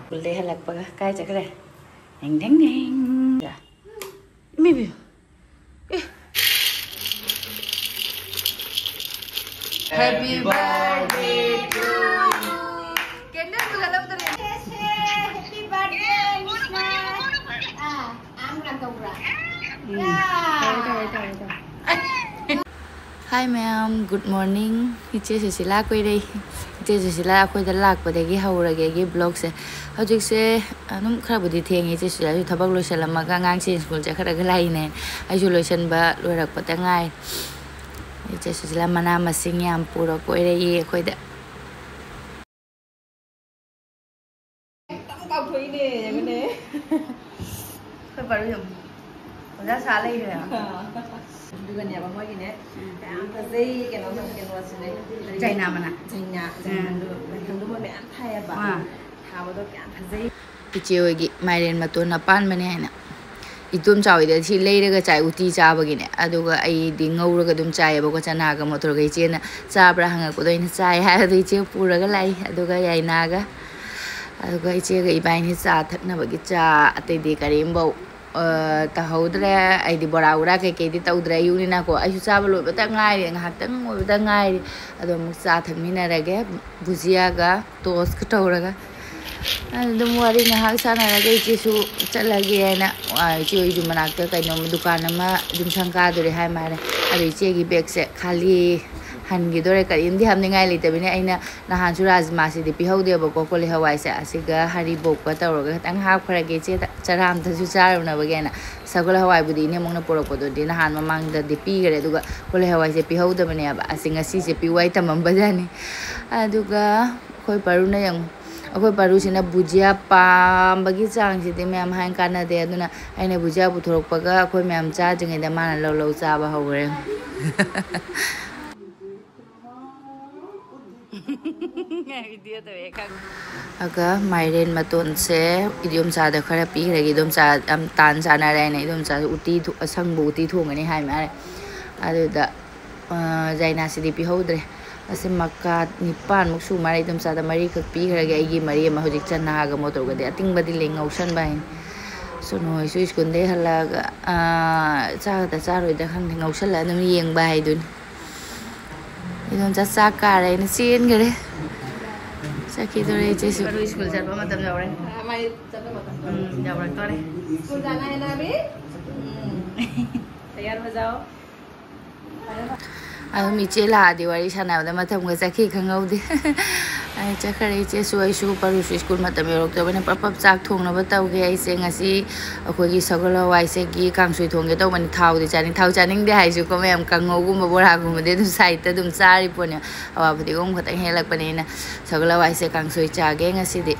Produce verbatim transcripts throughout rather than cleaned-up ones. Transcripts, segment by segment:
ꯁ꯭ꯀꯨꯜꯗꯩ ꯍꯜꯂꯛꯄꯒ ꯀꯥꯏ ꯆꯠꯈ꯭ꯔꯦ? ꯗꯤꯡ ꯗꯤꯡ ꯗꯤꯡ꯫ ꯏꯃꯥꯏꯕꯤ꯫ ꯑꯦ꯫ Happy birthday to you. Candle ꯄꯨꯁꯜꯍꯧꯗ꯭ꯔꯦ꯫ Happy birthday, ꯃꯤꯁꯅ꯫ ꯑꯥ, ꯑꯥ, ꯀꯩꯅꯣ ꯇꯧꯕ꯭ꯔꯥ? ꯎꯝ꯫ ꯌꯥ꯫ ꯇꯧꯔꯦ, ꯇꯧꯔꯦ, ꯇꯧꯔꯦ, ꯇꯧꯔꯦ꯫ Hi ꯃꯌꯥꯝ, good morning꯫ ꯏꯆꯦ ꯁꯨꯁꯤꯂꯥ ꯀꯣꯏꯔꯩ꯫ ꯏꯆꯦ ꯁꯨꯁꯤꯂꯥ ꯑꯩꯈꯣꯏꯗ ꯂꯥꯛꯄꯗꯒꯤ ꯍꯧꯔꯒꯦ ꯑꯩꯒꯤ vlogꯁꯦ꯫ ꯍꯧꯖꯤꯛꯁꯦ ꯑꯗꯨꯝ ꯈꯔꯕꯨꯗꯤ ꯊꯦꯡꯉꯦ, ꯏꯆꯦ ꯁꯨꯁꯤꯂꯥꯁꯨ ꯊꯕꯛ ꯂꯣꯏꯁꯤꯜꯂꯝꯃꯒ ꯑꯉꯥꯡꯁꯤꯡ ꯁ꯭ꯀꯨꯜ ꯆꯠꯈ꯭ꯔꯒ ꯂꯥꯛꯏꯅꯦ꯫ ꯑꯩꯁꯨ ꯂꯣꯏꯁꯤꯟꯕ ꯂꯣꯏꯔꯛꯄꯗ ꯉꯥꯏ꯫ ꯏꯆꯦ ꯁꯨꯁꯤꯂꯥ ꯃꯅꯥ ꯃꯁꯤꯡ ꯌꯥꯝ ꯄꯨꯔ ꯀꯣꯏꯔꯛꯏ ꯑꯩꯈꯣꯏꯗ꯫ ꯈꯤꯇꯪ ꯀꯥꯎꯊꯣꯛꯏꯅꯦ, ꯌꯦꯡꯉꯨꯅꯦ꯫ ꯑꯩꯈꯣꯏ ꯄꯥꯔꯨ ꯌꯦꯡꯉꯨ꯫ ꯑꯣꯖꯥ ꯁꯥ ꯂꯩꯈ꯭ꯔꯦ꯫ ꯑꯗꯨꯒꯅꯦꯕ ꯃꯣꯏꯒꯤꯅꯦ, ꯌꯥꯝ ꯐꯖꯩ, ꯀꯩꯅꯣ, ꯀꯩꯅꯣꯁꯤꯅꯦ꯫ ꯆꯩꯅꯥ ꯃꯅꯥ꯫ ꯆꯩꯅꯥ, ꯎꯝ꯫ ꯆꯩꯅꯥꯗꯣ, ꯃꯩꯈꯪꯗꯣ ꯃꯣꯏ ꯃꯌꯥꯝ ꯊꯥꯏꯌꯦꯕ꯫ ꯑꯥ꯫ ꯊꯥꯕꯗꯣ ꯀꯌꯥꯝ ꯐꯖꯩ꯫ ꯏꯆꯦ ꯍꯣꯏꯒꯤ ꯃꯥꯏꯔꯦꯟ ꯃꯇꯣꯟ ꯑꯄꯥꯟꯕꯅꯦ ꯍꯥꯏꯅ꯫ ꯏꯗꯣꯝꯆꯥ ꯍꯣꯏꯗ ꯁꯤ ꯂꯩꯔꯒ ꯆꯥꯏ, ꯎꯇꯤ ꯆꯥꯕꯒꯤꯅꯦ꯫ ꯑꯗꯨꯒ ꯑꯩꯗꯤ ꯉꯧꯔꯒ ꯑꯗꯨꯝ ꯆꯥꯏꯌꯦꯕꯀꯣ, ꯆꯅꯥꯒ ꯃꯣꯇꯣꯔꯒ꯫ ꯏꯆꯦꯅ ꯆꯥꯕ꯭ꯔꯥ ꯍꯪꯉꯛꯄꯗꯣ ꯑꯩꯅ ꯆꯥꯏ ꯍꯥꯏꯕꯗꯣ ꯏꯆꯦ ꯄꯨꯔꯒ ꯂꯥꯛꯏ꯫ ꯑꯗꯨꯒ ꯌꯥꯏꯅꯥꯒ, ꯑꯗꯨꯒ ꯏꯆꯦꯒ ꯏꯕꯥꯏꯅꯤ ꯆꯥ ꯊꯛꯅꯕꯒꯤ ꯆꯥ, ꯑꯇꯩꯗꯤ ꯀꯔꯤꯝꯐꯧ, ꯑ, ꯇꯧꯍꯧꯗ꯭ꯔꯦ꯫ ꯑꯩꯗꯤ ꯕꯣꯔꯥ ꯎꯔꯥ ꯀꯩꯀꯩꯗꯤ ꯇꯧꯗ꯭ꯔꯦ, ꯑꯌꯨꯛꯅꯤꯅꯀꯣ꯫ ꯑꯩꯁꯨ ꯆꯥꯕ ꯂꯣꯏꯕꯇ ꯉꯥꯏꯔꯤ, ꯉꯥꯏꯍꯥꯛꯇꯪ ꯑꯣꯏꯕꯇ ꯉꯥꯏꯔꯤ꯫ ꯑꯗꯣ ꯑꯃꯨꯛ ꯆꯥ ꯊꯛꯃꯤꯟꯅꯔꯒꯦ, ꯚꯨꯖꯤꯌꯥꯒ ꯇꯣꯁꯀ ꯇꯧꯔꯒ꯫ ꯑꯗꯨꯝ ꯋꯥꯔꯤ ꯉꯥꯏꯍꯥꯛ ꯁꯥꯟꯅꯔꯒ ꯏꯆꯦꯁꯨ ꯆꯠꯂꯒꯦ ꯍꯥꯏꯅ, ꯑ, ꯏꯆꯦ ꯍꯣꯏꯁꯨ ꯃꯅꯥꯛꯇ ꯀꯩꯅꯣꯝ ꯗꯨꯀꯥꯟ ꯑꯃ ꯌꯨꯝꯁꯪ ꯀꯥꯗꯣꯔꯦ ꯍꯥꯏ ꯃꯥꯜꯂꯦ꯫ ꯑꯗꯣ ꯏꯆꯦꯒꯤ ꯕꯦꯒꯁꯦ ꯈꯥꯂꯤ ꯍꯟꯈꯤꯗꯣꯔꯦ, ꯀꯔꯤꯝꯗꯤ ꯍꯥꯞꯅꯤꯡꯉꯥꯏ ꯂꯩꯇꯕꯅꯤꯅ꯫ ꯑꯩꯅ ꯅꯍꯥꯟꯁꯨ ꯔꯥꯖꯃꯥꯁꯤꯗꯤ ꯄꯤꯍꯧꯗꯦꯕꯀꯣ, ꯀꯣꯂꯤ ꯍꯋꯥꯏꯁꯦ ꯑꯁꯤꯒ ꯍꯔꯤꯕꯣꯞꯀ ꯇꯧꯔꯒ ꯈꯤꯇꯪ ꯍꯥꯞꯈ꯭ꯔꯒꯦ ꯏꯆꯦꯗ, ꯆꯔꯥ ꯑꯝꯇꯁꯨ ꯆꯥꯔꯨꯅꯕꯒꯤ ꯍꯥꯏꯅ꯫ ꯁꯒꯣꯜ ꯍꯋꯥꯏꯕꯨꯗꯤ ꯏꯅꯦꯝꯕꯣꯛꯅ ꯄꯨꯔꯛꯄꯗꯨꯗꯤ ꯅꯍꯥꯟ ꯃꯃꯥꯡꯗꯗꯤ ꯄꯤꯈꯔꯦ, ꯑꯗꯨꯒ ꯀꯣꯂꯤ ꯍꯋꯥꯏꯁꯦ ꯄꯤꯍꯧꯗꯕꯅꯦꯕ꯫ ꯑꯁꯤ ꯉꯁꯤꯁꯦ ꯄꯤꯌꯨ ꯍꯥꯏ ꯇꯝꯃꯝꯕꯖꯥꯠꯅꯤ꯫ ꯑꯗꯨꯒ ꯑꯩꯈꯣꯏ ꯄꯥꯔꯨꯅ ꯌꯦꯡꯉꯨ, ꯑꯩꯈꯣꯏ ꯄꯥꯔꯨꯁꯤꯅ ꯕꯨꯖꯤꯌꯥ ꯄꯥꯝꯕꯒꯤ ꯆꯥꯡꯁꯤꯗꯤ ꯃꯌꯥꯝ ꯍꯥꯏ ꯀꯥꯟꯅꯗꯦ꯫ ꯑꯗꯨꯅ ꯑꯩꯅ ꯕꯨꯖꯤꯌꯥ ꯄꯨꯊꯣꯔꯛꯄꯒ ꯑꯩꯈꯣꯏ ꯃꯌꯥꯝ ꯆꯥꯗ꯭ꯔꯤꯉꯩꯗ ꯃꯥꯅ ꯂꯧ ꯂꯧ ꯆꯥꯕ ꯍꯧꯈ꯭ꯔꯦ꯫ Video ꯇꯧꯋꯦ ꯈꯪꯉꯦ꯫ ꯑꯗꯨꯒ ꯃꯥꯏꯔꯦꯟ ꯃꯇꯣꯟꯁꯦ ꯏꯗꯣꯝꯆꯥꯗ ꯈꯔ ꯄꯤꯈ꯭ꯔꯒꯦ꯫ ꯏꯗꯣꯝꯆꯥ ꯌꯥꯝ ꯇꯥꯟ ꯆꯥꯟꯅꯔꯦ ꯍꯥꯏꯅ ꯏꯗꯣꯝꯆꯥꯁꯨ ꯎꯇꯤ ꯊꯣ-, ꯑꯁꯪꯕ ꯎꯇꯤ ꯊꯣꯡꯒꯅꯤ ꯍꯥꯏ ꯃꯥꯜꯂꯦ꯫ ꯑꯗꯨꯗ, ꯑ, ꯖꯥꯏꯅꯥꯁꯤꯗꯤ ꯄꯤꯍꯧꯗ꯭ꯔꯦ꯫ ꯑꯁꯤ ꯃꯀꯥ ꯅꯤꯄꯥꯟꯃꯨꯛ ꯁꯨ ꯃꯥꯜꯂꯦ, ꯏꯗꯣꯝꯆꯥꯗ ꯃꯔꯤꯈꯛ ꯄꯤꯈ꯭ꯔꯒꯦ꯫ ꯑꯩꯒꯤ ꯃꯔꯤ ꯑꯃ ꯍꯧꯖꯤꯛ ꯆꯅꯥꯒ ꯃꯣꯇꯣꯔꯒꯗꯤ ꯑꯇꯤꯡꯕꯗꯤ ꯂꯩ, ꯉꯧꯁꯟꯕ ꯍꯥꯏꯅꯤ꯫ ꯁꯣꯅꯨ ꯍꯣꯏꯁꯨ ꯁ꯭ꯀꯨꯜꯗꯩ ꯍꯜꯂꯛꯑꯒ, ꯑꯥ, ꯆꯥꯒꯗ꯭ꯔꯥ ꯆꯥꯔꯣꯏꯗ꯭ꯔꯥ ꯈꯪꯗꯦ, ꯉꯧꯁꯜꯂ ꯑꯗꯨꯝ ꯌꯦꯡꯕ ꯍꯥꯏꯗꯨꯅꯤ꯫ ꯏꯗꯣꯝꯆꯥ ꯆꯥꯛ ꯀꯥꯔꯦ ꯍꯥꯏꯅ ꯆꯦꯟꯈꯔꯦ꯫ ꯆꯠꯈꯤꯗꯣꯔꯦ ꯏꯆꯦꯁꯨ꯫ ꯁ꯭ꯀꯨꯜ ꯆꯠꯄ ꯃꯇꯝ ꯌꯧꯔꯦ꯫ ꯎꯝ, ꯌꯧꯔꯛꯇꯣꯔꯦ꯫ ꯁ꯭ꯀꯨꯜ ꯖꯥꯅꯥ ꯍꯥꯏ ꯅꯥ ꯑꯚꯤ? ꯎꯝ꯫ ꯇꯌꯥꯔ ꯍꯣ ꯖꯥꯑꯣ꯫ ꯑꯗꯨꯝ ꯏꯆꯦ ꯂꯥꯛꯑꯗꯤ ꯋꯥꯔꯤ ꯁꯥꯟꯅꯕꯗ ꯃꯇꯝꯒ ꯆꯠꯈꯤ ꯈꯪꯍꯧꯗꯦ꯫ ꯑꯩ ꯆꯠꯈ꯭ꯔꯦ ꯏꯆꯦꯁꯨ, ꯑꯩꯁꯨ꯫ ꯄꯔꯨꯁꯨ ꯁ꯭ꯀꯨꯜ ꯃꯇꯝ ꯌꯧꯔꯛꯇꯕꯅ ꯄꯞ ꯄꯞ ꯆꯥꯛ ꯊꯣꯡꯅꯕ ꯇꯧꯒꯦ꯫ ꯑꯩꯁꯦ ꯉꯁꯤ ꯑꯩꯈꯣꯏꯒꯤ ꯁꯒꯣꯜ ꯍꯋꯥꯏꯁꯦꯒꯤ ꯀꯥꯡꯁꯣꯏ ꯊꯣꯡꯒꯦ ꯇꯧꯕꯅꯤ꯫ ꯊꯥꯎꯗꯤ ꯆꯥꯅꯤꯡ-, ꯊꯥꯎ ꯆꯥꯅꯤꯡꯗꯦ ꯍꯥꯏꯁꯤꯀꯣ ꯃꯌꯥꯝ, ꯀꯥꯡꯉꯧꯒꯨꯝꯕ ꯕꯣꯔꯥꯒꯨꯝꯕꯗꯤ ꯑꯗꯨꯝ ꯁꯥꯏꯠꯇ ꯑꯗꯨꯝ ꯆꯥꯔꯤ ꯄꯣꯠꯅꯦ꯫ ꯑꯋꯥ ꯐꯗꯤꯒꯣꯝ ꯈꯛꯇꯪ ꯍꯦꯛꯂꯛꯄꯅꯤꯅ ꯁꯒꯣꯜ ꯍꯋꯥꯏꯁꯦ ꯀꯥꯡꯁꯣꯏ ꯆꯥꯒꯦ ꯉꯁꯤꯗꯤ꯫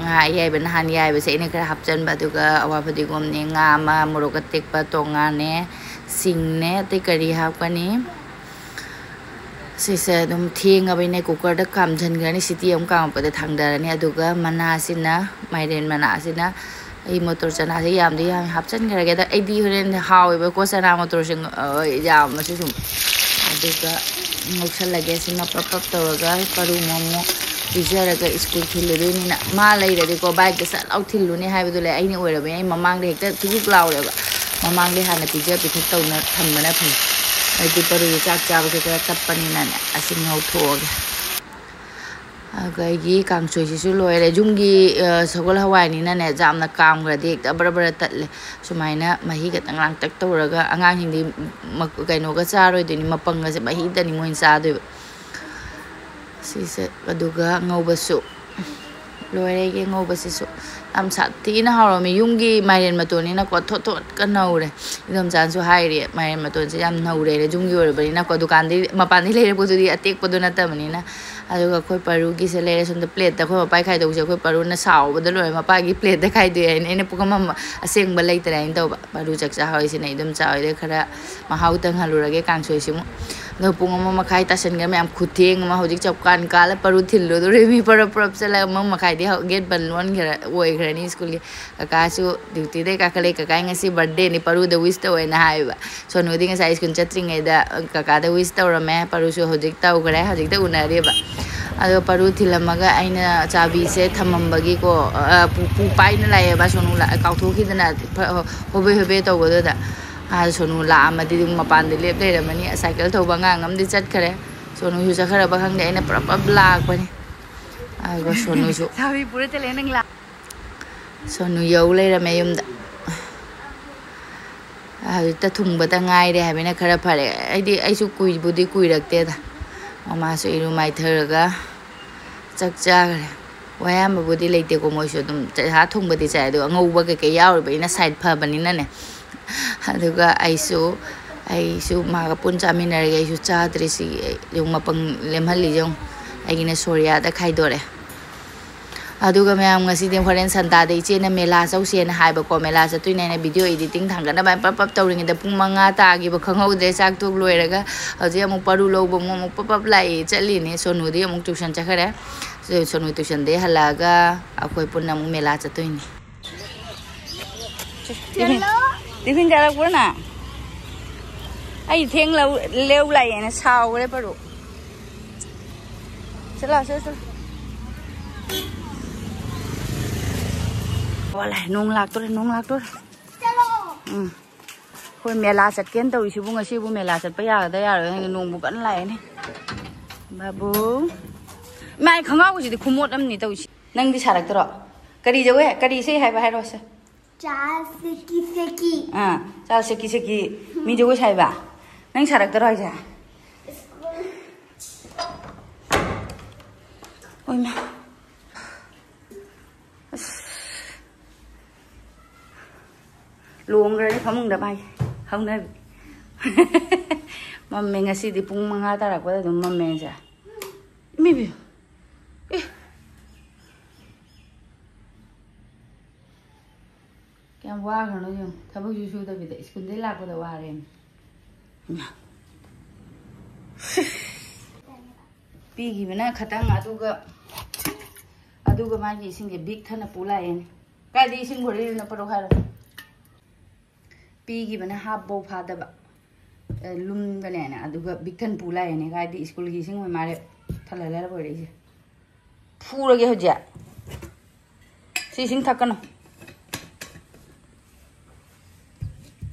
ꯉꯥ ꯑꯌꯥꯏꯕ ꯅꯍꯥꯟ ꯌꯥꯏꯕꯁꯦ ꯑꯩꯅ ꯈꯔ ꯍꯥꯞꯆꯤꯟꯕ, ꯑꯗꯨꯒ ꯑꯋꯥ ꯐꯗꯤꯒꯣꯝꯅꯦ, ꯉꯥ ꯑꯃ, ꯃꯣꯔꯣꯛ ꯑꯇꯦꯛꯄ ꯇꯣꯉꯥꯟꯅꯦ, ꯁꯤꯡꯅꯦ, ꯑꯇꯩ ꯀꯔꯤ ꯍꯥꯞꯀꯅꯤ? ꯁꯤꯁꯦ ꯑꯗꯨꯝ ꯊꯦꯡꯉꯕꯅꯤꯅ ꯀꯨꯀꯔꯗ ꯀꯥꯝꯁꯤꯟꯈ꯭ꯔꯅꯤ꯫ ꯁꯤꯇꯤ ꯑꯃꯨꯛ ꯀꯥꯝꯃꯛꯄꯗ ꯊꯥꯡꯗꯔꯅꯤ꯫ ꯑꯗꯨꯒ ꯃꯅꯥꯁꯤꯅ, ꯃꯥꯏꯔꯦꯟ ꯃꯅꯥꯁꯤꯅ, ꯑꯩ ꯃꯣꯇꯣꯔ ꯆꯅꯥꯁꯦ ꯌꯥꯝꯗꯤ ꯌꯥꯝꯃꯤ, ꯍꯥꯞꯆꯤꯟꯈ꯭ꯔꯒꯦ꯫ ꯑꯗ ꯑꯩꯗꯤ ꯍꯣꯔꯦꯟ ꯍꯥꯎꯋꯦꯕꯀꯣ ꯆꯅꯥ ꯃꯣꯇꯣꯔꯁꯦ, ꯑ, ꯌꯥꯝꯃꯁꯨ ꯁꯨꯝ꯫ ꯑꯗꯨꯒ ꯉꯧꯁꯜꯂꯒꯦ꯫ ꯁꯤꯃ ꯄꯞ ꯄꯞ ꯇꯧꯔꯒ ꯄꯔꯨ ꯃꯣꯃꯣ ꯄꯤꯖꯔꯒ ꯁ꯭ꯀꯨꯜ ꯊꯤꯜꯂꯨꯗꯣꯏꯅꯤꯅ꯫ ꯃꯥ ꯂꯩꯔꯗꯤꯀꯣ ꯕꯥꯏꯛꯇ ꯁꯠ ꯂꯥꯎ ꯊꯤꯜꯂꯨꯅꯤ ꯍꯥꯏꯕꯗꯨ ꯂꯩ꯫ ꯑꯩꯅ ꯑꯣꯏꯔꯕꯅꯤꯅ ꯑꯩ ꯃꯃꯥꯡꯗ ꯍꯦꯛꯇ ꯊꯤꯛ ꯊꯤꯛ ꯂꯥꯎꯔꯦꯕ꯫ ꯃꯃꯥꯡꯗꯩ ꯍꯥꯟꯅ ꯄꯤꯖ ꯄꯤꯊꯛ ꯇꯧꯅ ꯊꯝꯕꯅ ꯐꯩ꯫ ꯍꯥꯏꯗꯤ ꯄꯔꯨꯒꯤ ꯆꯥꯛ ꯆꯥꯕꯁꯦ ꯈꯔ ꯇꯞꯄꯅꯤꯅꯅꯦ ꯑꯁꯤ ꯉꯧꯊꯣꯛꯑꯒꯦ꯫ ꯑꯗꯨꯒ ꯑꯩꯒꯤ ꯀꯥꯡꯁꯣꯏꯁꯤꯁꯨ ꯂꯣꯏꯔꯦ꯫ ꯌꯨꯝꯒꯤ, ꯑ, ꯁꯒꯣꯜ ꯍꯋꯥꯏꯅꯤꯅꯅꯦ ꯌꯥꯝꯅ ꯀꯥꯝꯈ꯭ꯔꯗꯤ ꯍꯦꯛꯇ ꯕꯔ ꯕꯔ ꯇꯠꯂꯦ꯫ ꯁꯨꯃꯥꯏꯅ ꯃꯍꯤ ꯈꯛꯇꯪ ꯂꯥꯡꯇꯛ ꯇꯧꯔꯒ ꯑꯉꯥꯡꯁꯤꯡꯗꯤ ꯃ-, ꯀꯩꯅꯣꯒ ꯆꯥꯔꯣꯏꯗꯣꯏꯅꯤ, ꯃꯄꯪꯒꯁꯦ ꯃꯍꯤꯗꯅꯤ ꯃꯣꯏꯅ ꯆꯥꯗꯣꯏꯕ꯫ ꯁꯤꯁꯦ ꯑꯗꯨꯒ ꯉꯧꯕꯁꯨ ꯂꯣꯏꯔꯦ꯫ ꯑꯩꯒꯤ ꯉꯧꯕꯁꯤꯁꯨ ꯌꯥꯝ ꯁꯥꯊꯤꯅ ꯍꯥꯎꯔꯝꯃꯤ꯫ ꯌꯨꯝꯒꯤ ꯃꯥꯏꯔꯦꯟ ꯃꯇꯣꯟꯅꯤꯅꯀꯣ ꯊꯣꯠ ꯊꯣꯠꯀ ꯅꯧꯔꯦ꯫ ꯏꯗꯣꯝꯆꯥꯁꯨ ꯍꯥꯏꯔꯤ ꯃꯥꯏꯔꯦꯟ ꯃꯇꯣꯟꯁꯦ ꯌꯥꯝ ꯅꯧꯔꯦꯅ, ꯌꯨꯝꯒꯤ ꯑꯣꯏꯔꯕꯅꯤꯅꯀꯣ꯫ ꯗꯨꯀꯥꯟꯗꯩ, ꯃꯄꯥꯟꯗꯩ ꯂꯩꯔꯛꯄꯗꯨꯗꯤ ꯑꯇꯦꯛꯄꯗꯣ ꯅꯠꯇꯕꯅꯤꯅ꯫ ꯑꯗꯨꯒ ꯑꯩꯈꯣꯏ ꯄꯔꯨꯒꯤꯁꯦ ꯂꯩꯔꯦ꯫ ꯁꯣꯝꯗ ꯄ꯭ꯂꯦꯠꯇ ꯑꯩꯈꯣꯏ ꯃꯄꯥꯏ ꯈꯥꯏꯗꯣꯛꯁꯦ꯫ ꯑꯩꯈꯣꯏ ꯄꯔꯨꯅ ꯁꯥꯎꯕꯗ ꯂꯣꯏꯔꯦ꯫ ꯃꯄꯥꯒꯤ ꯄ꯭ꯂꯦꯠꯇ ꯈꯥꯏꯗꯣꯛꯑꯦ ꯍꯥꯏꯅ ꯑꯩꯅ ꯄꯨꯈꯝ ꯑꯃ ꯑꯁꯦꯡꯕ ꯂꯩꯇ꯭ꯔꯦ ꯍꯥꯏꯅ ꯇꯧꯕ꯫ ꯄꯔꯨ ꯆꯥꯛ ꯆꯥꯍꯧꯔꯤꯁꯤꯅ ꯏꯗꯣꯝꯆꯥ ꯍꯣꯏꯗ ꯈꯔ ꯃꯍꯥꯎ ꯇꯪꯍꯜꯂꯨꯔꯒꯦ ꯀꯥꯡꯁꯣꯏꯁꯤꯃꯨꯛ꯫ ꯑꯗꯣ ꯄꯨꯡ ꯑꯃ ꯃꯈꯥꯏ ꯇꯥꯁꯟꯈ꯭ꯔꯦ ꯃꯌꯥꯝ, ꯈꯨꯊꯦꯡ ꯑꯃ꯫ ꯍꯧꯖꯤꯛ ꯆꯞ ꯀꯥꯟ ꯀꯥꯜꯂ ꯄꯔꯨ ꯊꯤꯜꯂꯨꯗꯣꯔꯦ ꯃꯤ꯫ ꯄꯔꯞ ꯄꯔꯞ ꯆꯠꯂꯒ ꯑꯃ ꯃꯈꯥꯏꯗꯤ ꯍꯧ-, ꯒꯦꯠ ꯕꯟ ꯂꯣꯟꯈ꯭ꯔꯦ, ꯑꯣꯏꯈ꯭ꯔꯅꯤ ꯁ꯭ꯀꯨꯜꯒꯤ꯫ ꯀꯀꯥꯁꯨ ꯗ꯭ꯌꯨꯇꯤꯗꯩ ꯀꯥꯈꯠꯂꯛꯑꯦ꯫ "ꯀꯀꯥ, ꯉꯁꯤ ꯕꯥꯔꯗꯦꯅꯤ, ꯄꯔꯨꯗ ꯋꯤꯁ ꯇꯧꯋꯦꯅ" ꯍꯥꯏꯌꯦꯕ꯫ ꯁꯣꯅꯨꯗꯤ ꯉꯁꯥꯏ ꯁ꯭ꯀꯨꯜ ꯆꯠꯇ꯭ꯔꯤꯉꯩꯗ ꯀꯀꯥꯗ ꯋꯤꯁ ꯇꯧꯔꯝꯃꯦ꯫ ꯄꯔꯨꯁꯨ ꯍꯧꯖꯤꯛ ꯇꯧꯈ꯭ꯔꯦ, ꯍꯧꯖꯤꯛꯇ ꯎꯅꯔꯤꯕ꯫ ꯑꯗꯣ ꯄꯔꯨ ꯊꯤꯜꯂꯝꯃꯒ ꯑꯩꯅ ꯆꯥꯕꯤꯁꯦ ꯊꯝꯃꯝꯕꯒꯤꯀꯣ, ꯑ, ꯄꯨ, ꯄꯨ ꯄꯥꯏꯅ ꯂꯥꯛꯑꯦꯕ꯫ ꯁꯣꯅꯨ ꯂꯥꯛ-, ꯀꯥꯎꯊꯣꯛꯈꯤꯗꯅ ꯐ-, ꯍꯣꯕꯦ ꯍꯣꯕꯦ ꯇꯧꯕꯗꯨꯗ꯫ ꯑ, ꯁꯣꯅꯨ ꯂꯥꯛꯑꯝꯃꯗꯤ ꯑꯗꯨꯝ ꯃꯄꯥꯟꯗ ꯂꯦꯞ ꯂꯩꯔꯝꯃꯅꯤ꯫ ꯁꯥꯏꯀꯜ ꯊꯧꯕ ꯑꯉꯥꯡ ꯑꯃꯗꯤ ꯆꯠꯈ꯭ꯔꯦ꯫ ꯁꯣꯅꯨꯁꯨ ꯆꯠꯈ꯭ꯔꯕ ꯈꯪꯗꯦ, ꯑꯩꯅ ꯄ꯭ꯔꯞ ꯄ꯭ꯔꯞ ꯂꯥꯛꯄꯅꯤ꯫ ꯑꯗꯨꯒ ꯁꯣꯅꯨꯁꯨ ꯆꯥꯕꯤ ꯄꯨꯔ ꯆꯠꯂꯦ ꯅꯪ ꯂꯥꯛ- ꯁꯣꯅꯨ ꯌꯧ ꯂꯩꯔꯝꯃꯦ ꯌꯨꯝꯗ꯫ ꯍꯧꯖꯤꯛꯇ ꯊꯨꯡꯕꯇ ꯉꯥꯏꯔꯦ ꯍꯥꯏꯕꯅꯤꯅ ꯈꯔ ꯐꯔꯦ꯫ ꯑꯩꯗꯤ, ꯑꯩꯁꯨ ꯀꯨꯏꯕꯨꯗꯤ ꯀꯨꯏꯔꯛꯇꯦꯗ꯫ ꯃꯃꯥꯁꯨ ꯏꯔꯨ ꯃꯥꯏꯊꯔꯒ ꯆꯥꯛ ꯆꯥꯈ꯭ꯔꯦ꯫ ꯋꯥ ꯑꯌꯥꯝꯕꯕꯨꯗꯤ ꯂꯩꯇꯦꯀꯣ, ꯃꯣꯏꯁꯨ ꯑꯗꯨꯝ ꯆ-, ꯁꯥ ꯊꯣꯡꯕꯗꯤ ꯆꯥꯏ, ꯑꯗꯣ ꯑꯉꯧꯕ ꯀꯩꯀꯩ ꯌꯥꯎꯔꯤꯕꯅꯤꯅ ꯁꯥꯏꯠ ꯐꯕꯅꯤꯅꯅꯦ꯫ ꯑꯗꯨꯒ ꯑꯩꯁꯨ, ꯑꯩꯁꯨ ꯃꯥꯒ ꯄꯨꯟ ꯆꯥꯃꯤꯟꯅꯔꯒꯦ꯫ ꯑꯩꯁꯨ ꯆꯥꯗ꯭ꯔꯤ꯫ ꯁꯤ ꯌꯦꯡꯉꯨ, ꯃꯄꯪ ꯂꯦꯝꯍꯜꯂꯤꯁꯦ ꯌꯦꯡꯉꯨ꯫ ꯑꯩꯒꯤꯅ ꯁꯣꯔꯤꯌꯥꯗ ꯈꯥꯏꯗꯣꯔꯦ꯫ ꯑꯗꯨꯒ ꯃꯌꯥꯝ, ꯉꯁꯤꯗꯤ ꯍꯣꯔꯦꯟ ꯁꯟꯇꯥꯗ ꯏꯆꯦꯅ ꯃꯦꯂꯥ ꯆꯧꯁꯦꯅ ꯍꯥꯏꯕꯀꯣ꯫ ꯃꯦꯂꯥ ꯆꯠꯇꯣꯏꯅꯦꯅ ꯚꯤꯗꯤꯑꯣ ꯏꯗꯤꯇꯤꯡ ꯊꯥꯡꯒꯠꯅꯕ ꯍꯥꯏꯅ ꯄꯞ ꯄꯞ ꯇꯧꯔꯤꯉꯩꯗ ꯄꯨꯡ ꯃꯉꯥ ꯇꯥꯈꯤꯕ ꯈꯪꯍꯧꯗ꯭ꯔꯦ꯫ ꯆꯥꯛ ꯇꯣꯛ ꯂꯣꯏꯔꯒ ꯍꯧꯖꯤꯛ ꯑꯃꯨꯛ ꯄꯔꯨ ꯂꯧꯕ ꯑꯃꯨꯛ, ꯑꯃꯨꯛ ꯄꯞ ꯄꯞ ꯂꯥꯛꯏ ꯆꯠꯂꯤꯅꯦ꯫ ꯁꯣꯅꯨꯗꯤ ꯑꯃꯨꯛ ꯇ꯭ꯌꯨꯁꯟ ꯆꯠꯈ꯭ꯔꯦ꯫ ꯁꯣꯅꯨ ꯇ꯭ꯌꯨꯁꯟꯗꯩ ꯍꯜꯂꯛꯑꯒ ꯑꯩꯈꯣꯏ ꯄꯨꯟꯅ ꯑꯃꯨꯛ ꯃꯦꯂꯥ ꯆꯠꯇꯣꯏꯅꯤ꯫ ꯇꯤꯐꯤꯟ, ꯇꯤꯐꯤꯟ ꯆꯥꯔꯛꯄ꯭ꯔꯣ ꯅꯪ? ꯑꯩ ꯊꯦꯡ ꯂꯧ, ꯂꯧ ꯂꯥꯛꯑꯦꯅ ꯁꯥꯎꯈ꯭ꯔꯦ ꯄꯔꯨ꯫ ꯆꯠꯂꯣ, ꯆꯠꯂꯣ, ꯆꯠꯂꯣ꯫ ꯋꯥꯂꯦ, ꯅꯣꯡ ꯂꯥꯛꯇꯣꯔꯦ, ꯅꯣꯡ ꯂꯥꯛꯇꯣꯔꯦ꯫ ꯎꯝ꯫ ꯑꯩꯈꯣꯏ ꯃꯦꯂꯥ ꯆꯠꯀꯦꯅ ꯇꯧꯔꯤꯁꯤꯕꯨ, ꯉꯁꯤꯕꯨ ꯃꯦꯂꯥ ꯆꯠꯄ ꯌꯥꯒꯗ꯭ꯔꯥ ꯌꯥꯔꯣꯏꯗ꯭ꯔꯥ ꯈꯪꯗꯦ, ꯅꯣꯡꯕꯨ ꯀꯟꯅ ꯂꯥꯛꯑꯦꯅꯦ꯫ ꯕꯥꯕꯨ꯫ ꯏꯃꯥ, ꯑꯩ ꯈꯣꯡꯒ꯭ꯔꯥꯎꯁꯤꯗꯤ ꯈꯨꯃꯣꯠ ꯑꯃꯅꯤ ꯇꯧꯔꯤꯁꯤ꯫ ꯅꯪꯗꯤ ꯁꯥꯔꯛꯇ꯭ꯔꯣ? ꯀꯔꯤ ꯖꯒꯣꯏ? ꯀꯔꯤ ꯏꯁꯩ ꯍꯥꯏꯕ ꯍꯥꯏꯔꯣꯁꯦ? ꯆꯥ ꯁꯦꯀꯤ ꯁꯦꯀꯤ꯫ ꯑꯥ, ꯆꯥ ꯁꯦꯀꯤ ꯁꯦꯀꯤ꯫ ꯃꯤ ꯖꯒꯣꯏ ꯁꯥꯏꯕ? ꯅꯪ ꯁꯥꯔꯛꯇꯔꯣ ꯍꯥꯏꯁꯦ? ꯁ꯭ꯀꯨꯜ꯫ ꯑꯣꯏꯃꯥ꯫ ꯑꯁ꯫ ꯂꯣꯡꯈ꯭ꯔꯅꯤ ꯐꯃꯨꯡꯗ ꯃꯥꯒꯤ ꯍꯧꯅꯕꯤ꯫ ꯃꯝꯃꯦ ꯉꯁꯤꯗꯤ, ꯄꯨꯡ ꯃꯉꯥ ꯇꯥꯔꯛꯄꯗ ꯑꯗꯨꯝ ꯃꯝꯃꯦ ꯉꯁꯤ꯫ ꯏꯃꯥꯏꯕꯦꯝ꯫ ꯑꯦ꯫ ꯀꯌꯥꯝ ꯋꯥꯈ꯭ꯔꯅꯣ ꯌꯦꯡꯉꯨ꯫ ꯊꯕꯛꯁꯨ ꯁꯨꯗꯕꯤꯗ ꯁ꯭ꯀꯨꯜꯗꯩ ꯂꯥꯛꯄꯗ ꯋꯥꯔꯦꯅ꯫ ꯏꯃꯥ꯫ ꯄꯤꯈꯤꯕꯅ ꯈꯇꯪ, ꯑꯗꯨꯒ ꯑꯗꯨꯒ ꯃꯥꯒꯤ ꯏꯁꯤꯡꯁꯦ ꯕꯤꯛ ꯊꯟꯅ ꯄꯨ ꯂꯥꯛꯑꯦꯅꯦ꯫ ꯀꯥꯏꯗ ꯏꯁꯤꯡ ꯈꯣꯔꯤꯗꯅ ꯄꯔꯣ ꯍꯥꯏꯔꯣ? ꯄꯤꯈꯤꯕꯅ ꯍꯥꯞꯐꯧ ꯐꯥꯗꯕ, ꯑ, ꯂꯨꯝꯒꯅꯦꯅ, ꯑꯗꯨꯒ ꯕꯤꯛ ꯊꯟ ꯄꯨ ꯂꯥꯛꯑꯦꯅꯦ꯫ ꯀꯥꯏꯗꯤ ꯁ꯭ꯀꯨꯜꯒꯤ ꯏꯁꯤꯡ ꯑꯣꯏ ꯃꯥꯜꯂꯦ꯫ ꯊꯜꯍꯜꯂꯦ ꯂꯣꯏꯔꯛꯏꯁꯦ꯫ ꯐꯨꯔꯒꯦ ꯍꯧꯖꯤꯛ꯫ ꯁꯤ ꯏꯁꯤꯡ ꯊꯛꯀꯅꯨ꯫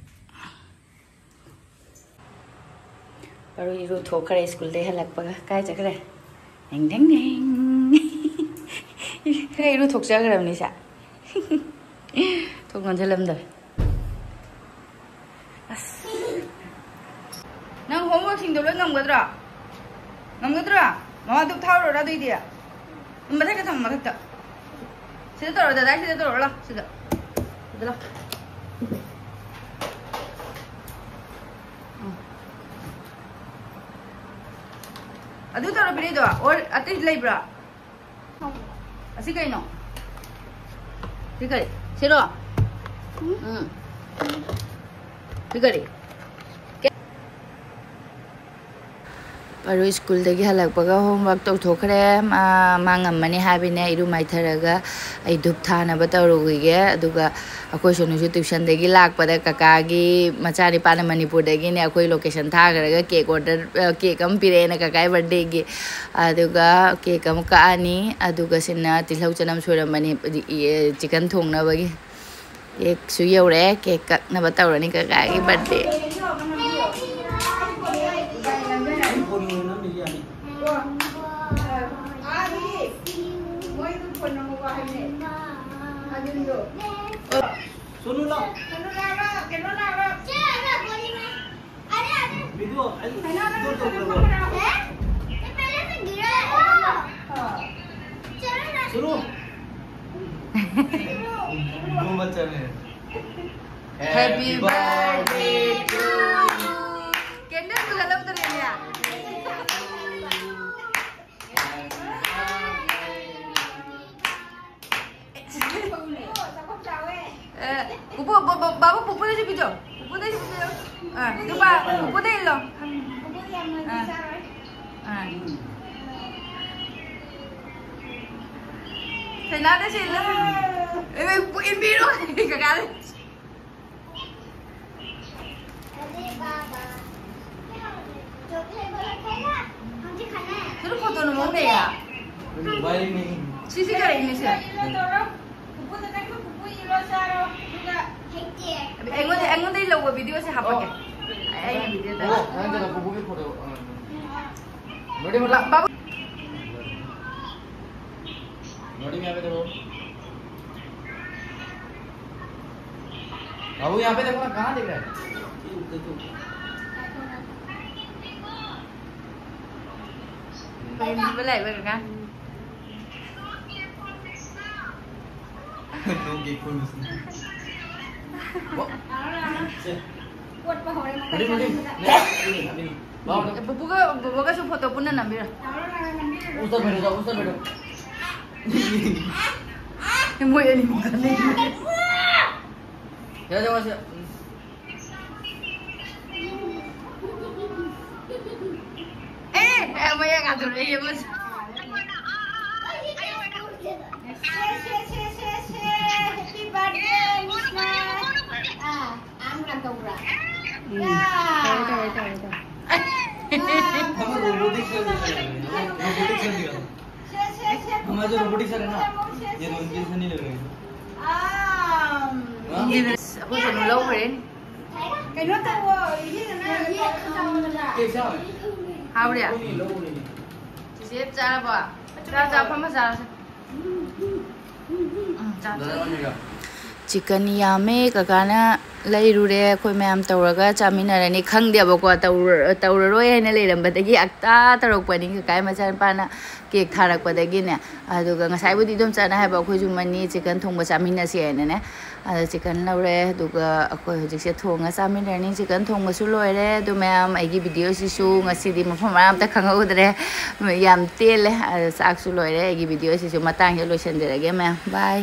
ꯄꯔꯨ ꯏꯔꯨ ꯊꯣꯛꯈ꯭ꯔꯦ ꯁ꯭ꯀꯨꯜꯗꯩ ꯍꯜꯂꯛꯄꯒ꯫ ꯀꯥꯏ ꯆꯠꯈ꯭ꯔꯦ? ꯗꯤꯡ ꯗꯤꯡ ꯗꯤꯡ꯫ ꯈꯔ ꯏꯔꯨ ꯊꯣꯛꯆꯈ꯭ꯔꯕꯅꯤ ꯁꯦ꯫ ꯊꯣꯡ ꯂꯣꯟꯁꯤꯜꯂꯝꯗꯔꯦ꯫ ꯑꯁ꯫ ꯅꯪ ꯍꯣꯝꯋꯔꯛꯁꯤꯡꯗꯣ ꯂꯣꯏ ꯉꯝꯒꯗ꯭ꯔꯣ? ꯉꯝꯒꯗ꯭ꯔꯣ? ꯃꯃꯥ ꯙꯨꯞ ꯊꯥꯎꯔꯣꯔꯥ ꯑꯗꯨꯏꯗꯤ? ꯃꯊꯛꯇ ꯊꯝꯃꯣ, ꯃꯊꯛꯇ꯫ ꯁꯤꯗ ꯇꯧꯔꯣ, ꯗꯗꯥ, ꯁꯤꯗ ꯇꯧꯔꯣ, ꯂꯥꯎ, ꯁꯤꯗ꯫ ꯁꯤꯗ ꯂꯥꯎ꯫ ꯎꯝ꯫ ꯑꯗꯨ ꯇꯧꯔꯣ, ꯄꯤꯔꯛꯏꯗꯣ꯫ ꯑꯣꯔ ꯑꯇꯩ ꯂꯩꯕ꯭ꯔꯥ? ꯑꯁꯤ ꯀꯩꯅꯣ? ꯁꯤ ꯀꯔꯤ? ꯁꯤꯔꯣ? ꯎꯝ꯫ ꯁꯤ ꯀꯔꯤ? ꯄꯔꯨ ꯁ꯭ꯀꯨꯜꯗꯒꯤ ꯍꯜꯂꯛꯄꯒ ꯍꯣꯝꯋꯔꯛ ꯇꯧꯊꯣꯛꯈ꯭ꯔꯦ꯫ ꯃꯥ, ꯃꯥ ꯉꯝꯃꯅꯤ ꯍꯥꯏꯕꯅꯦ꯫ ꯏꯔꯨ ꯃꯥꯏꯊꯔꯒ ꯑꯩ ꯙꯨꯞ ꯊꯥꯅꯕ ꯇꯧꯔꯨꯈꯤꯒꯦ꯫ ꯑꯗꯨꯒ ꯑꯩꯈꯣꯏ ꯁꯣꯝꯗꯁꯨ ꯇ꯭ꯌꯨꯁꯟꯗꯒꯤ ꯂꯥꯛꯄꯗ ꯀꯀꯥꯒꯤ ꯃꯆꯥꯅꯤꯄꯥꯅ ꯃꯅꯤꯄꯨꯔꯗꯒꯤꯅꯦ ꯑꯩꯈꯣꯏ ꯂꯣꯀꯦꯁꯟ ꯊꯥꯈ꯭ꯔꯒ ꯀꯦꯛ ꯑꯣꯔꯗꯔ, ꯑ, ꯀꯦꯛ ꯑꯃ ꯄꯤꯔꯛꯑꯦꯅ ꯀꯀꯥꯒꯤ ꯕꯥꯔꯗꯦꯒꯤ꯫ ꯑꯗꯨꯒ ꯀꯦꯛ ꯑꯃ ꯀꯛꯑꯅꯤ꯫ ꯑꯗꯨꯒ ꯁꯤꯅ ꯇꯤꯜꯍꯧ ꯆꯅꯝ ꯁꯣꯏꯔꯝꯕꯅꯤ, ꯆꯤꯀꯟ ꯊꯣꯡꯅꯕꯒꯤ꯫ ꯀꯦꯛꯁꯨ ꯌꯧꯔꯛꯑꯦ, ꯀꯦꯛ ꯀꯛꯅꯕ ꯇꯧꯔꯅꯤ ꯀꯀꯥꯒꯤ ꯕꯥꯔꯗꯦ꯫ ꯁꯣꯅꯨ ꯂꯥꯎ꯫ ꯀꯩꯅꯣ ꯂꯥꯛꯑꯣ꯫ ꯀꯩꯅꯣ ꯂꯥꯛꯑꯣ꯫ ꯚꯤꯗꯤꯑꯣ ꯑꯩ ꯏꯁꯇꯣꯔ ꯇꯧꯈ꯭ꯔꯕꯣ? ꯁꯣꯅꯨ꯫ ꯒꯨꯝꯕ ꯆꯠꯂꯦ꯫ Happy birthday to you. Candle ꯄꯨꯈꯠꯂꯝꯗ꯭ꯔꯦꯅꯦ꯫ ꯑꯦ, ꯄꯨꯄꯨ, ꯕ-, ꯕ-, ꯕꯥꯕꯨ, ꯄꯨꯄꯨꯗꯁꯨ ꯄꯤꯖꯧ꯫ ꯄꯨꯄꯨꯗꯁꯨ ꯄꯤꯖꯧ꯫ ꯑꯥ, ꯅꯨꯄꯥ, ꯄꯨꯄꯨꯗ ꯏꯜꯂꯣ꯫ ꯑꯥ꯫ ꯑꯥ꯫ ꯁꯩꯅꯥꯗ ꯁꯤꯜꯂꯣ꯫ ꯑꯦ, ꯏꯟꯕꯤꯔꯣ꯫ ꯀꯀꯥꯗ꯫ ꯑꯗꯨ ꯐꯣꯇꯣꯅ ꯃꯑꯣꯡ ꯂꯩꯌꯦ꯫ ꯁꯤꯁꯤ ꯀꯔꯤꯅꯣ ꯁꯦ? ꯑꯩꯉꯣꯟꯗ, ꯑꯩꯉꯣꯟꯗꯒꯤ ꯂꯧꯕ ꯚꯤꯗꯤꯑꯣꯁꯦ ꯍꯥꯞꯄꯛꯀꯦ꯫ ꯑꯩꯅ ꯚꯤꯗꯤꯑꯣꯗ꯫ ꯑꯣ, ꯅꯪ ꯀꯩꯅꯣ ꯄꯨꯄꯨꯒꯤ ꯐꯣꯇꯣ, ꯑ, ꯂꯣꯏꯔꯦ, ꯂꯣꯏꯔꯦ꯫ ꯕꯥꯕꯨ꯫ मैडम, यहाँ पे देखो। बाबू, यहाँ पे देखो ना, कहाँ दिख रहा है? ꯌꯦꯡꯕꯤꯕ ꯂꯥꯛꯏꯕ ꯀꯀꯥ꯫ ꯅꯣꯡꯒꯤ ꯈꯨꯜꯁꯤꯅ꯫ ꯀꯣꯠꯄ ꯍꯧꯔꯦ ꯃꯈꯣꯏ ꯃꯅꯤꯡ, ꯃꯅꯤꯡ꯫ ꯆꯪꯕꯗ꯫ ꯅꯦ, ꯑꯅꯤ, ꯑꯅꯤ꯫ ꯂꯥꯎ, ꯂꯥꯎ꯫ ꯄꯨꯄꯨꯒ ꯕꯣꯕꯣꯒꯁꯨ ꯐꯣꯇꯣ ꯄꯨꯟꯅ ꯅꯝꯕꯤꯔꯣ꯫ ꯎꯁ ꯇꯔꯐ ꯕꯦꯊꯣ, ꯎꯁ ꯇꯔꯐ ꯕꯦꯊꯣ꯫ ꯃꯣꯏ ꯑꯅꯤꯃꯛ ꯆꯠꯅꯩ꯫ ꯌꯥꯔꯦ, ꯋꯥꯁꯦ꯫ ꯎꯝ꯫ ꯑꯦ, ꯑꯦ, ꯃꯌꯥ ꯀꯥꯊꯣꯔꯛꯑꯦ, ꯌꯦꯡꯉꯣ꯫ ꯁꯦ, ꯁꯦ, ꯁꯦ, ꯁꯦ, ꯁꯦ, happy birthday, ꯃꯤꯁꯅ꯫ ꯑꯥ, ꯑꯥ, ꯇꯧꯕ꯭ꯔꯥ? ꯎꯝ, ꯌꯥ꯫ ꯇꯧꯔꯦ, ꯇꯧꯔꯦ, ꯇꯧꯔꯦ, ꯇꯧꯔꯦ꯫ ꯑꯥ, ꯊꯝꯃꯣ, ꯔꯣꯕꯣꯇꯤꯛ ꯁꯔ ꯂꯩꯔꯝꯃꯦ꯫ ꯔꯣꯕꯣꯇꯤꯛ ꯁꯔ ꯂꯩꯔꯝꯃꯦ꯫ ꯁꯦ, ꯁꯦ, ꯁꯦ, ꯊꯝꯃꯣ, ꯁꯦ, ꯔꯣꯕꯣꯇꯤꯛ ꯁꯔ ꯍꯥꯏꯅ꯫ ꯁꯦ, ꯁꯦ, ꯌꯦꯟ ꯁꯦ꯫ ꯃꯟꯕꯤ ꯁꯅꯤ ꯂꯩꯔꯝꯃꯦ꯫ ꯑꯥ, ꯍꯥ? ꯏꯟꯗꯤꯅ ꯑꯩꯈꯣꯏ ꯀꯩꯅꯣ ꯂꯧꯈ꯭ꯔꯦ꯫ ꯀꯩꯅꯣ ꯇꯧꯋꯣ, ꯏꯟꯗꯤꯅ ꯀꯦꯛ ꯆꯥꯎ꯫ ꯍꯥꯎꯔꯦ? ꯑꯩꯈꯣꯏꯅꯤ ꯂꯧꯈ꯭ꯔꯦꯅꯦ꯫ ꯆꯤꯆꯦ ꯆꯥꯔꯕꯣ? ꯆꯥ, ꯆꯥ, ꯐꯝꯃ ꯆꯥꯔꯁꯦ꯫ ꯎꯝ, ꯆꯥ, ꯆꯥ꯫ ꯗꯥꯗꯥ ꯑꯣꯏꯅ ꯆꯤꯛꯀꯟ ꯌꯥꯝꯃꯦ, ꯀꯀꯥꯅ ꯂꯩꯔꯨꯔꯦ, ꯑꯩꯈꯣꯏ ꯃꯌꯥꯝ ꯇꯧꯔꯒ ꯆꯥꯃꯤꯟꯅꯔꯅꯤ꯫ ꯈꯪꯗꯦꯕꯀꯣ, ꯇꯧꯔ-, ꯇꯧꯔꯔꯣꯏ ꯍꯥꯏꯅ ꯂꯩꯔꯝꯕꯗꯒꯤ ꯑꯛꯇ ꯇꯧꯔꯛꯄꯅꯤ꯫ ꯀꯀꯥꯒꯤ ꯃꯆꯥꯅꯨꯄꯥꯅ ꯀꯦꯛ ꯊꯥꯔꯛꯄꯗꯒꯤꯅꯦ꯫ ꯑꯗꯨꯒ ꯉꯁꯥꯏꯕꯨꯗꯤ ꯏꯗꯣꯝꯆꯥꯅ ꯍꯥꯏꯕ, ꯑꯩꯈꯣꯏꯁꯨ ꯃꯅꯤ ꯆꯤꯛꯀꯟ ꯊꯣꯡꯕ ꯆꯥꯃꯤꯟꯅꯁꯦ ꯍꯥꯏꯅꯅꯦ꯫ ꯑꯗꯣ ꯆꯤꯛꯀꯟ ꯂꯧꯔꯦ, ꯑꯗꯨꯒ ꯑꯩꯈꯣꯏ ꯍꯧꯖꯤꯛꯁꯦ ꯊꯣꯡꯉ ꯆꯥꯃꯤꯟꯅꯔꯅꯤ꯫ ꯆꯤꯛꯀꯟ ꯊꯣꯡꯕꯁꯨ ꯂꯣꯏꯔꯦ꯫ ꯑꯗꯨ ꯃꯌꯥꯝ, ꯑꯩꯒꯤ ꯚꯤꯗꯤꯑꯣꯁꯤꯁꯨ ꯉꯁꯤꯗꯤ ꯃꯐꯝ ꯃꯔꯥꯡ ꯑꯝꯇ ꯈꯪꯍꯧꯗ꯭ꯔꯦ, ꯌꯥꯝ ꯇꯦꯜꯂꯦ꯫ ꯑꯗꯣ ꯆꯥꯛꯁꯨ ꯂꯣꯏꯔꯦ꯫ ꯑꯩꯒꯤ ꯚꯤꯗꯤꯑꯣꯁꯤꯁꯨ ꯃꯇꯥꯡꯁꯤꯗ ꯂꯣꯏꯁꯤꯟꯖꯔꯒꯦ ꯃꯌꯥꯝ꯫ ꯕꯥꯏ꯫